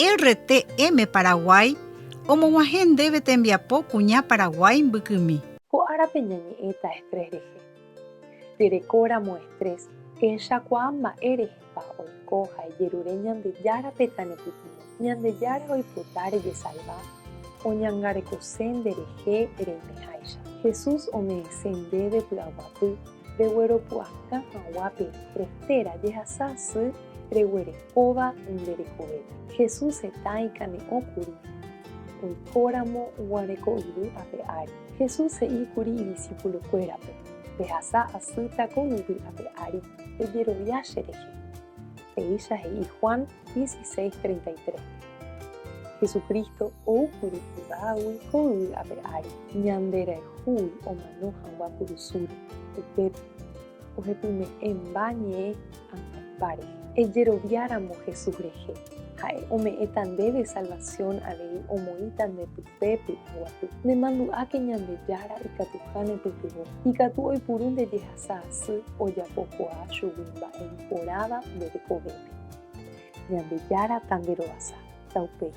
RTM Paraguay omog̃uahẽ ndéve tembiapo kuña Paraguái mbykymi. Ko árape ñañe'ẽta estrés rehe. Rerekóramo estrés, ehechakuaa mba'e rehepa oiko ha ejerure Ñandejárape tanepytyvõ. Ñandejára oipota rejesalva, oñangarekose nderehe reimeháicha. Jesús ome'ẽse ndéve py'aguapy regueropu'aka hag̃ua pe estrés térã jehasa asy reguerekóva nde rekovépe. Jesús heta ikane'õ kuri oikóramo guare ko yvy ape ári. Jesús he'i kuri idisipulokuérape, Pehasa asýta ko yvy ape ári, pejerovia cherehe. Péicha he'i Juan 16:33. Jesucristo ou kuri yvágui ko yvy ape ári, ñanderayhúgui omano hag̃ua kurusúre. Upépe ohepyme'ẽmba ñe'ẽ angaipa rehe. Ejeroviáramo Jesús rehe, ha'e ome'ẽta ndéve salvasión avei omoĩta nde pype py'aguapy. Nemandu'áke Ñandejára ikatuha nepytyvõ. Ikatu oipuru nde jehasa asy ojapokuaa chugui mba'e iporãva nde rekovépe. Ñandejára tanderovasa. Taupéi.